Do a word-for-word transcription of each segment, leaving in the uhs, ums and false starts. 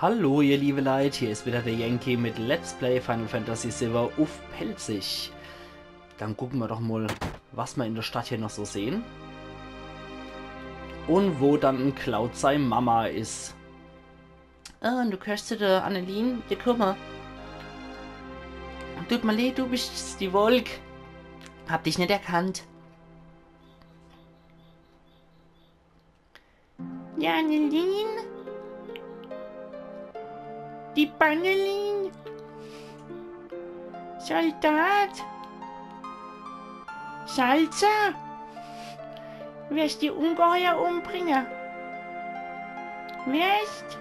Hallo ihr liebe Leit, hier is wieder der Yankee mit Let's Play Final Fantasy Silver uff Pälzisch. Dann gucke mer doch mol, was mer in der Stadt hier noch so sehn. Un wo dann en Cloud sei Mama is. Ah, du gehörscht zu der Annelien? Ja, guck mol. Tut mer leid, du bischt die Wolk. Hab dich net erkannt. Ja, Annelien? Die Bannelien? Soldat? Salsa? Werst die Ungeheuer umbringe? Werst?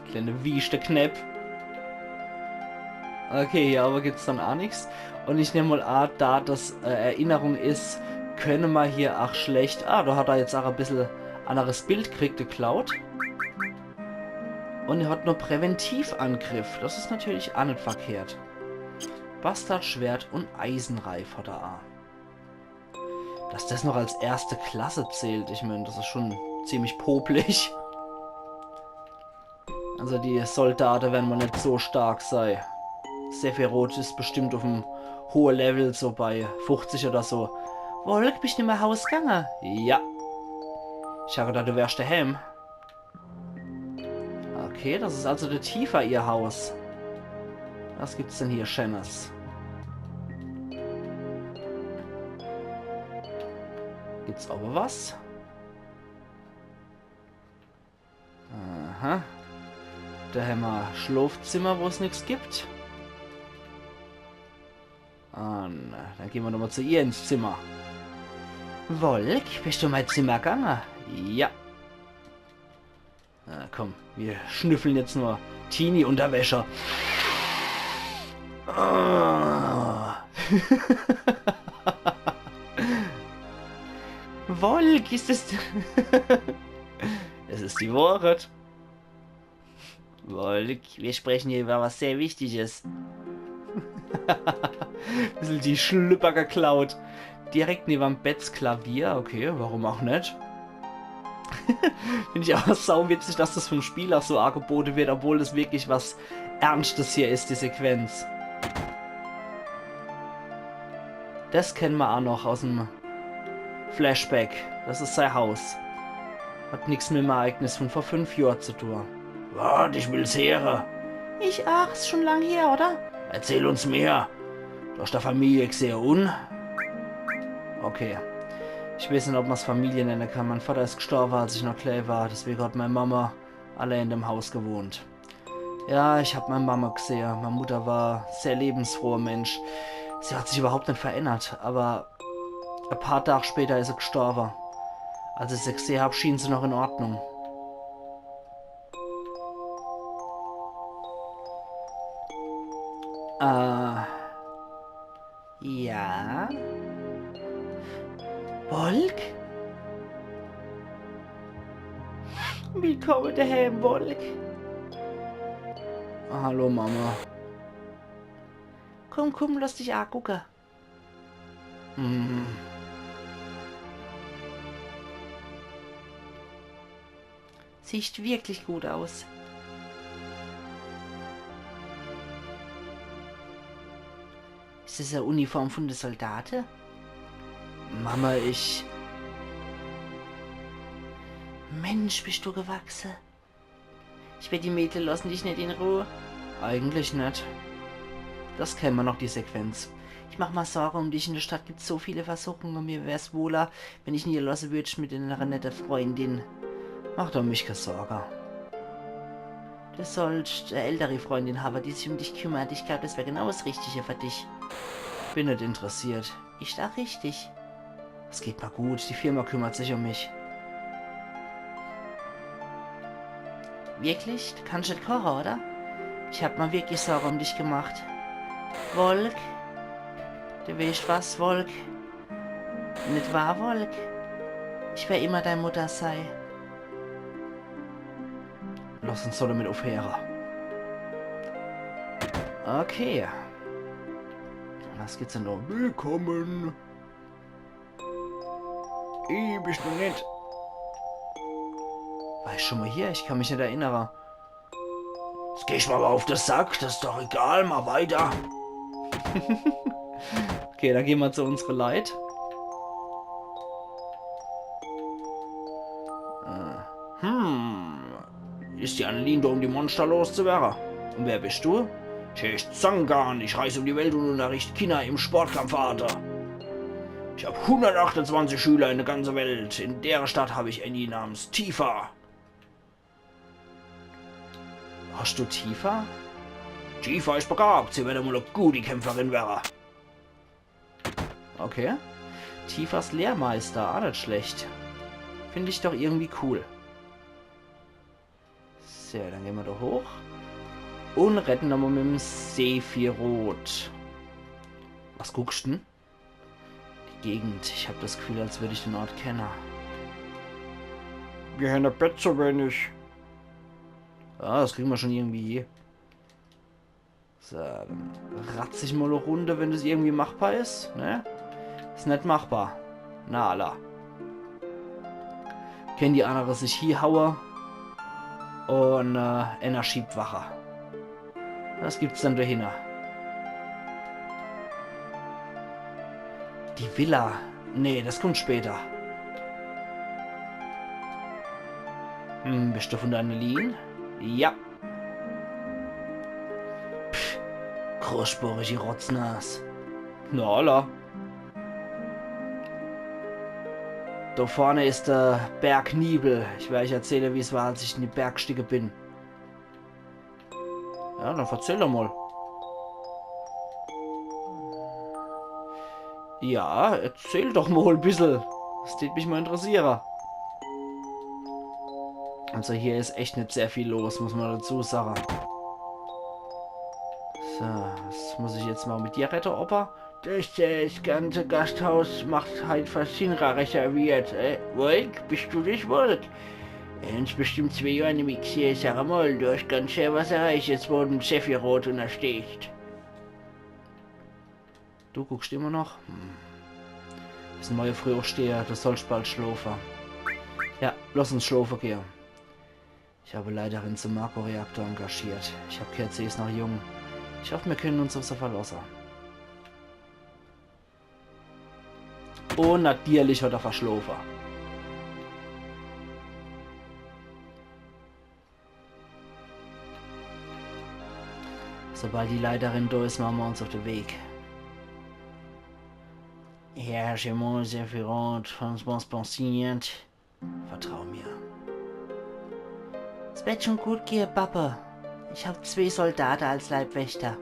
Kleine Wieschte-Knepp. Okay, hier awwer gibt's dann aa nix. Un ich nemm mol aa, da das, äh, Erinnerung is, könne mer hier aa schlecht. Ah, do hat er jetzt aa e bissel anneres Bild kriegt, de Cloud. Un er hat nur Präventivangriff. Das is natürlich aa net verkehrt. Bastardschwert un Eisenreif hat er aa. Dass das noch als erste Klasse zählt, ich mein, das is schon ziemlich popelig. Also die Soldate wern mol net so stark sei. Sephiroth is bestimmt uff'm hohe Level, so bei fuchzig oder so. Wolk, bischt nimmer Haus gange? Ja. Ich hab gedacht, du wärscht dehääm. Okay, das is also de Tifa ihr Haus. Was gibt's denn hier Scheenes? Gibt's awwer was? Aha. Do hämmer Schlofzimmer, wo's nix gibt. Un dann gehn mer nochmol zu ihr ins Zimmer. Wolk, bischt du in mei Zimmer gange? Ja. Na komm, mir schnüffeln jetzt nur Teenie-Unterwäsche. Ah. Wolk, is es. Es is die Wohrheit. Wolk, mir sprechen hier iwwer was sehr Wichtiges. Bissel die Schlüpper geklaut. Direkt newe'm Betts Klavier, okay, warum aa net? Find ich awwer sauwitzig, dass das vum Spiel aa so aagebote wird, obwohl das wirklich was Ernschtes hier is, die Sequenz. Das kenne mer aa noch aus'm Flashback. Das is sei Haus. Hat nix mit dem Ereignis vun vor fünf Johr zu tun. Wart, ich will's heere. Ich aach, is schon lang her, oder? Erzähl uns mehr. Du hascht dei Familie gsehe un? Okay. Ich weeß net, ob mer's Familie nenne kann. Mein Vater is gstorwe, als ich noch klää war. Deswege hat mei Mama allää in dem Haus gewohnt. Ja, ich hab mei Mama gsehe. Mei Mutter war sehr lebensfroher Mensch. Sie hat sich überhaupt net verändert, aber e paar Tag später is se gstorwe. Als ich se gsehe hab, schien se noch in Ordnung. Äh, ja? Wolk? Willkomme dehääm, Wolk. Hallo, Mama. Komm, komm, lass dich aagucke. Hm. Sieht wirklich gut aus. Is das e Uniform vun de Soldate? Mama, ich... Mensch, bist du gewachse. Ich werd die Mädle lassen dich net in Ruh. Eigentlich net. Das kenne mer noch, die Sequenz. Ich mach mer Sorge um dich. In de Stadt gibt's so viele Versuchunge. Mir wär's wohler, wenn ich en hier lasse würd mit deiner nette Freundin. Mach der um mich kä Sorge. Du sollscht e ältere Freundin hawwe, die sich um dich kümmert. Ich glaab, das wär genau das Richtige für dich. Bin net interessiert. Is doch richtig. Es geht mer gut, die Firma kümmert sich um mich. Wirklich? Du kannscht net koche, oder? Ich hab mer wirklich Sorge um dich gemacht. Wolk? Du weescht was, Wolk? Net wahr, Wolk? Ich wer immer dei Mutter sei. Lass uns so damit uffheere. Okay. Was gibt's denn do? Willkommen. Ih, bist du nett. Bei Schon mal hier? Ich kann mich net erinnere. Jetzt geh ich mal auf de Sack, das is doch egal, mal weiter. Okay, dann geh mer zu unsere Leit. Äh, hm. Is die Annelien do, um die Monster loszuwerre? Und wer bist du? Ich heiß Zangan, ich reis um die Welt und unterricht Kinder im Sportkampftheater. Ich hab hundertachtundzwanzig Schüler in de ganze Welt. In dere Stadt hab ich ääni namens Tifa. Hast du Tifa? Tifa is begabt, sie werd emol e gudi Kämpferin werre. Okay. Tifas Lehrmeister, ah, net schlecht. Find ich doch irgendwie cool. So, dann gehn mer do hoch. Und redde nochmal mit em Sephiroth. Was guckscht denn? Die Gegend. Ich hab das Gefühl, als würd ich den Ort kenne. Mir hänn e Bett zu wenig. Ja, das kriegen mer schon irgendwie hie. So, dann ratz ich mal e Runde, wenn das irgendwie machbar is, ne? Is net machbar. Na alla. Kenne die annere sich hie haue. Und, äh, eener schiebt Wache. Was gibt's dann do hinne? Die Villa. Nee, das kummt später. Hm, bist du von de Annelien? Ja. Pff, großsporige Rotznaß. Na alla. Do vorne is de Berg Nibel. Ich werd eich erzähle, wie's war, als ich in die Berg gstiege bin. Ja, dann verzähl doch mal. Ja, erzähl doch mal e bissel. Das tät mich mal interessiere. Also hier is echt net sehr viel los, muss mer dazu sage. So, was muss ich jetzt mal mit dir redde, Opa? Das, äh, das ganze Gasthaus macht halt für Shinra reserviert, äh? Wolk, bist du das, Wolk? Uns bestimmt zwee Johr nimmi gsieh. Sag mal, du hast ganz schön was erreicht, jetzt wo du em Sephiroth unterstehst. Du guckscht immer noch? Hm. Is en neie Frühaufsteher, du sollscht bald schlofe. Ja, lass uns schlofe gehe. Ich hab e Leiterin zum Mako-Reaktor engagiert. Ich hab gehört, sie is noch jung. Ich hoff, mir kennen uns auf se verlosse. Und natierlich hat er verschlofe. Sobald die Leiterin do is, mache mer uns auf de Weg. Ja, Shimon, Sephiroth, falls was passiert, vertrau mir. Es wird schon gut gehe, Papa. Ich hab zwee Soldate als Leibwächter.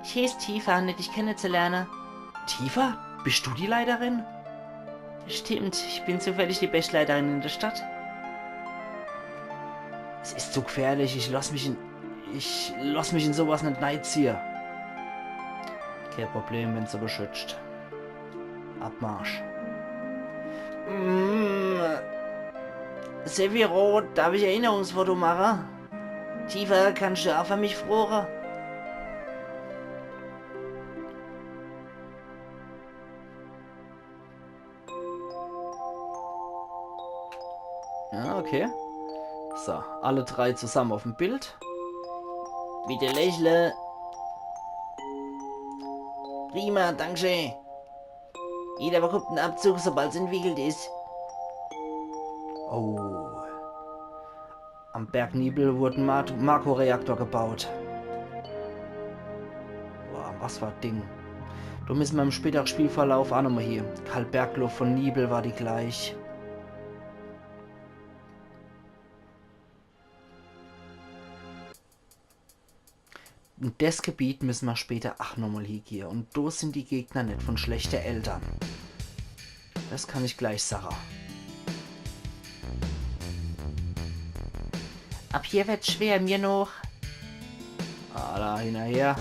Ich heeß Tifa, nett dich kennezulerne. Tifa? Bist du die Leiterin? Stimmt, ich bin zufällig die bescht Leiterin in de Stadt. Es is zu gfährlich, ich lass mich in, ich lass mich in so was net neiziehe. Kee Problem, wenn's so beschützt. Abmarsch. Mm. Sephiroth, darf ich e Erinnerungsfoto mache? Tifa, kannst du auch für mich frore? Ja, okay. So, alle drei zusammen auf dem Bild. Bitte lächle. Prima, danke schön. Jeder bekommt en Abzug, sobald's entwickelt is. Oh. Am Berg Nibel wurde en Mat-, Mako-Reaktor gebaut. Boah, was für e Ding. Do müsse mer im spätere Spielverlauf aa nochmal hie. Kalt Bergluft von Nibel war die gleich. In des Gebiet müsse mer später aa nochmal hiegehe. Und do sin die Gegner net von schlechte Eltern. Das kann ich gleich sage. Ab hier wird's schwer, mir noch. Alla hinnerher.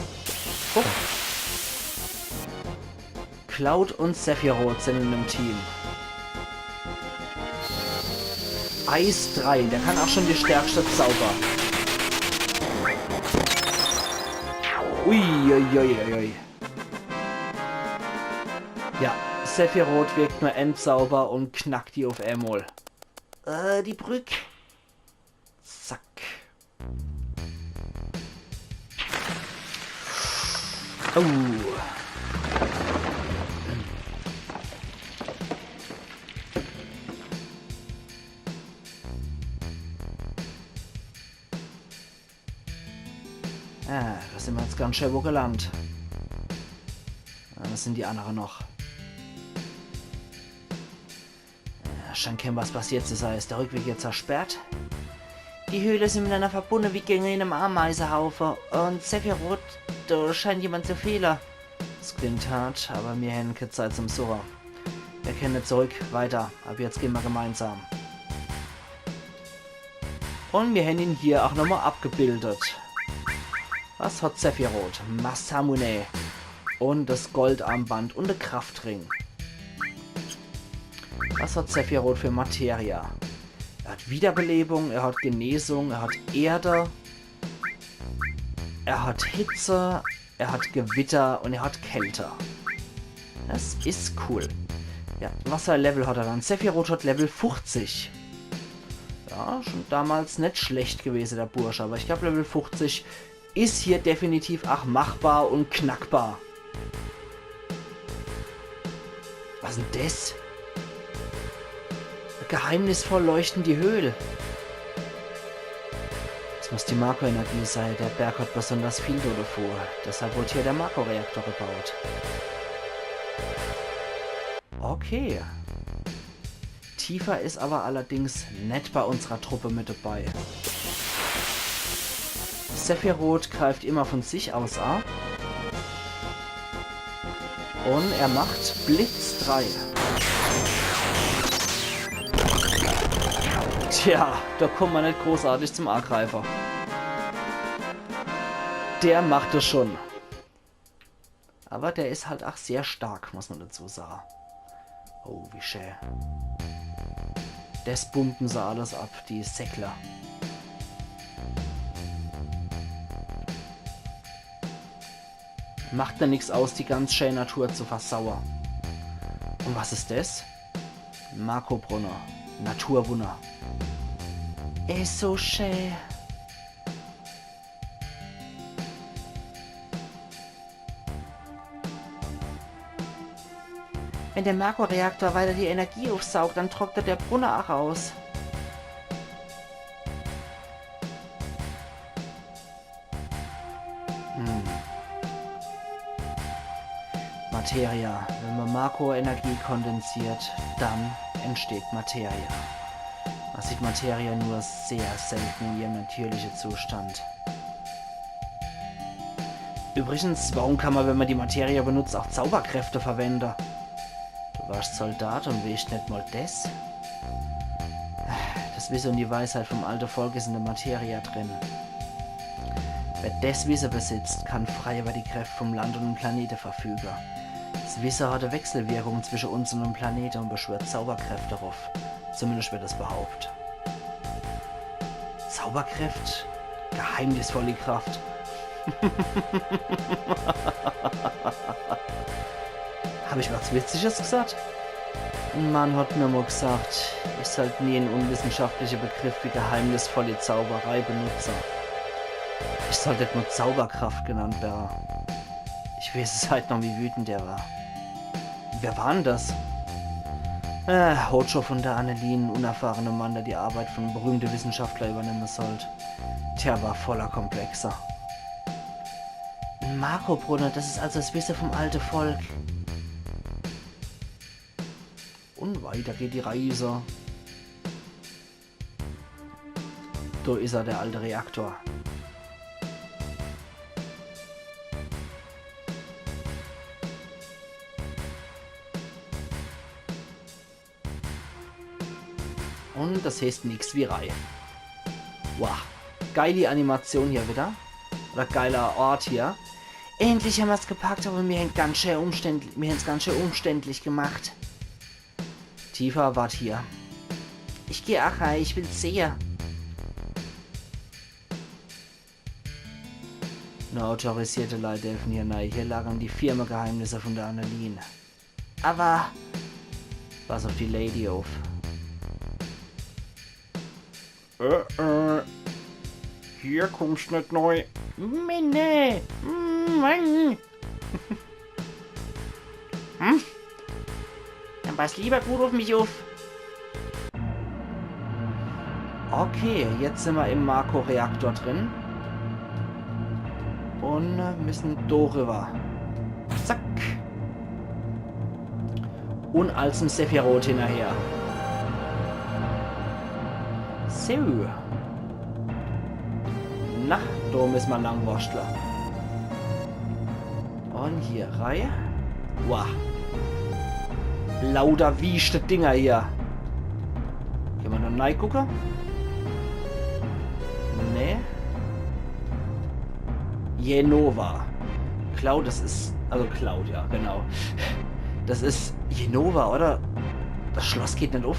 Huch. Cloud und Sephiroth sin in dem Team. Eis drei, der kann auch schon die stärkste Zauber. Uiuiuiui. Ja, Sephiroth wirkt nur en Zauber und knackt die auf emol. Äh, die Brück. Oh. Ah, do sin mer jetzt ganz schää wo gelandt. Ah, do sin die annere noch. Ah, scheint keem was passiert zu sei. Is de Rückweg jetzt versperrt? Die Höhle sin mitenanner verbunne wie gäng in em Ameisehaufe. Un Sephiroth, do scheint jemand zu fehle. S klingt hart, awwer mir hänn kä Zeit zum Suche. Mir kenne zurück, weiter. Ab jetzt gehn mer gemeinsam. Un mir hänn en hier aach nochmol abgebildet. Was hot Sephiroth? Masamune. Un des Goldarmband un de Kraftring. Was hot Sephiroth für Materia? Er hot Wiederbelebung, er hot Genesung, er hot Erde, er hot Hitze, er hot Gewitter un er hot Kälte. Des is cool. Ja, was für e Level hot er dann? Sephiroth hot Level fuchzig. Ja, schun damals net schlecht gewese, de Bursch. Awwer ich glaab, Level fuchzig is hier definitiv aach machbar un knackbar. Was 'n des? Geheimnisvoll leuchten die Höhl. Des muss die Mako-Energie sei. De Berg hot besonders viel do devun. Deshalb werd hier de Mako-Reaktor gebaut. Okay. Tifa is awwer allerdings net bei unserer Trupp mit debei. Sephiroth greift immer vun sich aus a. Un er macht Blitz drei. Tja, do kummt mer net großartig zum Agreife. Der macht es schun. Awwer der is halt aach sehr stark, muss mer dezu sage. Oh, wie schää. Des bumbe se alles ab, die Säckler. Macht der nix aus, die ganz schää Natur zu versaue. Un was is des? Mako-Brunne. Naturwunner. Is so schää. Wenn de Mako-Reaktor weiter die Energie uffsaugt, dann trocknet de Brunne aach aus. Hm. Materia. Wenn mer Mako-Energie kondensiert, dann entsteht Materia. Mer sieht Materia nur sehr selten in ihrem natürlichen Zustand. Übrigens, warum kann mer, wenn mer die Materia benutzt, auch Zauberkräfte verwende? Du warst Soldat un weescht net mol des? Des Wisse un die Weisheit vum alte Volk is in de Materia drin. Wer des Wisse besitzt, kann frei über die Kräft vum Land un dem Planete verfüge. S Wisse hat e Wechselwirkung zwische uns un dem Planete un beschwört Zauberkräfte ruff. Zumindest werd des behaupt. Zauberkräft? Geheimnisvolle Kraft. Hab ich was Witziges gesagt? En Mann hat mir mol gesagt, ich sollt nie en unwissenschaftliche Begriff wie geheimnisvolle Zauberei benutze. Ich sollt net mol Zauberkraft genannt werre. Ich weeß es heit noch, wie wütend er war. Wer war denn das? Äh, Hojo von der Annelien, en unerfahrene Mann, der die Arbeit von berühmte Wissenschaftler übernemme sollt. Der war voller Komplexe. En Makobrunne, das is also das Wisse vom alte Volk. Und weiter geht die Reise. Do is er, der alte Reaktor. Und das heeßt nix wie rei. Wow. Geili Animation hier wieder. Oder geiler Ort hier. Endlich hämmer's gepackt, aber mir hänn ganz schön umständlich, mir hänn's ganz schön umständlich gemacht. Tifa, wart hier. Ich geh ach rei, ich will sehe. Nur autorisierte Leit derfen hier nei. Hier lagern die Firmegeheimnisse von der Annelien. Aber pass auf die Lady auf. Äh, äh. Hier kommst net nei. Minne. Mm, Mann. Hm? Dann pass lieber gut uff mich uff. Okay, jetzt sin mer im Mako-Reaktor drin. Un, äh, müssen do riwwer. Zack. Un als em Sephiroth hinnerher. So. Na, do müsse mer lang wurschtle. Un hier rei. Wow. Lauter wieschte Dinger hier. Kenne mer do nei gucke? Nee. Jenova. Cloud, das is, also Cloud, ja, genau. Das is Jenova, oder? Das Schloss geht net uff.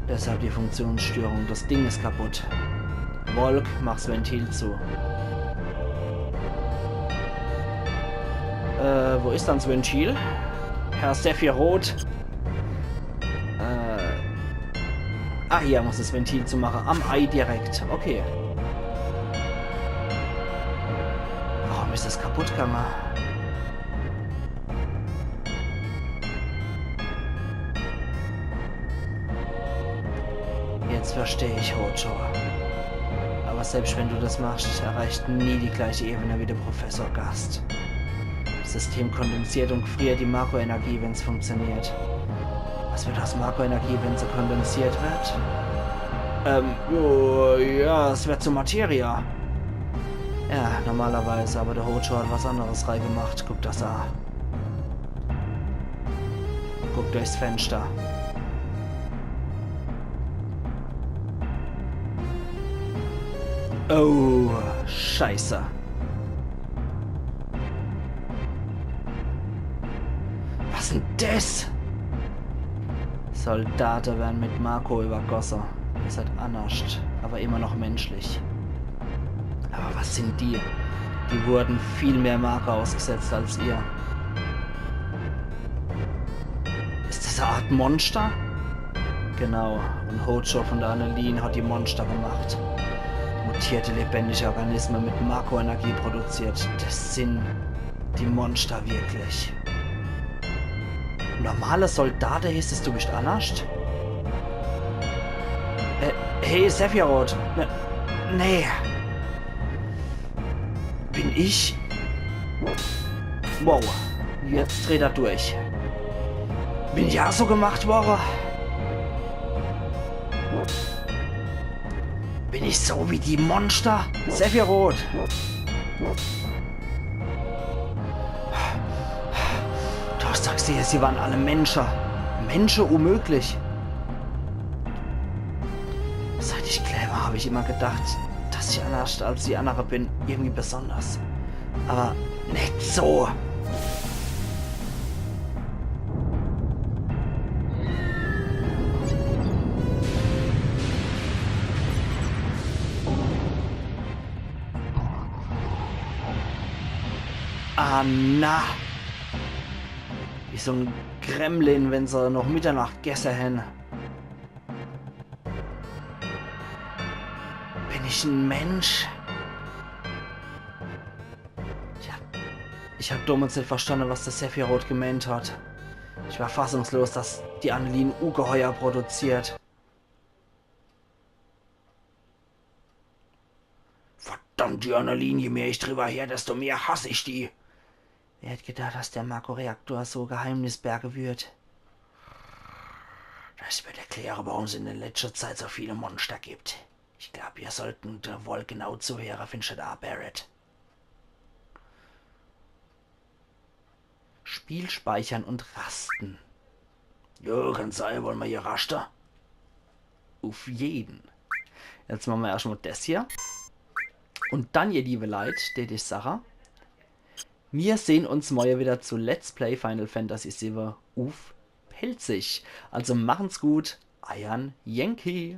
Deshalb die Funktionsstörung. Das Ding is kaputt. Volk, mach's Ventil zu. Äh, wo is dann das Ventil? Herr Sephiroth. Äh. Ah, hier muss das Ventil zumache. Am Ei direkt. Okay. Warum is das kaputt gange? Jetzt versteh ich, Hojo. Aber selbst wenn du das machst, erreicht nie die gleiche Ebene wie der Professor Gast. Das System kondensiert und gefriert die Mako-Energie, wenn's funktioniert. Was wird aus Mako-Energie, wenn sie kondensiert wird? Ähm, oh, ja, es wird zu Materia. Ja, normalerweise, aber der Hojo hat was anderes reigemacht. Guck das a. Guck durchs Fenster. Oh, Scheiße. Was denn das? Soldate werden mit Mako übergosse. Ihr seid annerscht, aber immer noch menschlich. Aber was sind die? Die wurden viel mehr Mako ausgesetzt als ihr. Is das e Art Monster? Genau. Und Hojo von der Annelien hat die Monster gemacht. Mutierte lebendige Organismen mit Mako-Energie produziert. Das sind die Monster wirklich. Normale Soldate heeßt es, du bist annerscht? Äh, hey, Sephiroth. Ne, nee. Bin ich? Wow. Jetzt dreht er durch. Bin ich a so gemacht worre? Bin ich so wie die Monster? Sephiroth! Du hast doch gesehen, sie waren alle Mensche. Mensche unmöglich. Seit ich klein war, hab ich immer gedacht, dass ich annerscht als die annere bin. Irgendwie besonders. Aber net so. Ah, na. Wie so en Gremlin, wenn se noch Mitternacht gesse hän. Bin ich en Mensch? Tja, ich hab damals net verstanne, was der Sephiroth gemeent hat. Ich war fassungslos, dass die Annelien Ugeheuer produziert. Verdammt, die Annelien, je mehr ich drüber her, desto mehr hass ich die. Wer hätt gedacht, dass der Mako-Reaktor so Geheimnisberge wird? Das wird erkläre, warum es in der letzten Zeit so viele Monster gibt. Ich glaub, wir sollten der Volk genau zuhöre, findest du da, Barret? Spiel speichern und rasten. Jo, kann sei, wolle mer hier raschte? Uff jeden. Jetzt mache mer erschtmol des hier. Und dann, ihr liebe Leit, tät ich sache, mir sehn uns morje wieder zu Let's Play Final Fantasy siwwe uff Pälzisch. Also machen's gut, eiern Yankee.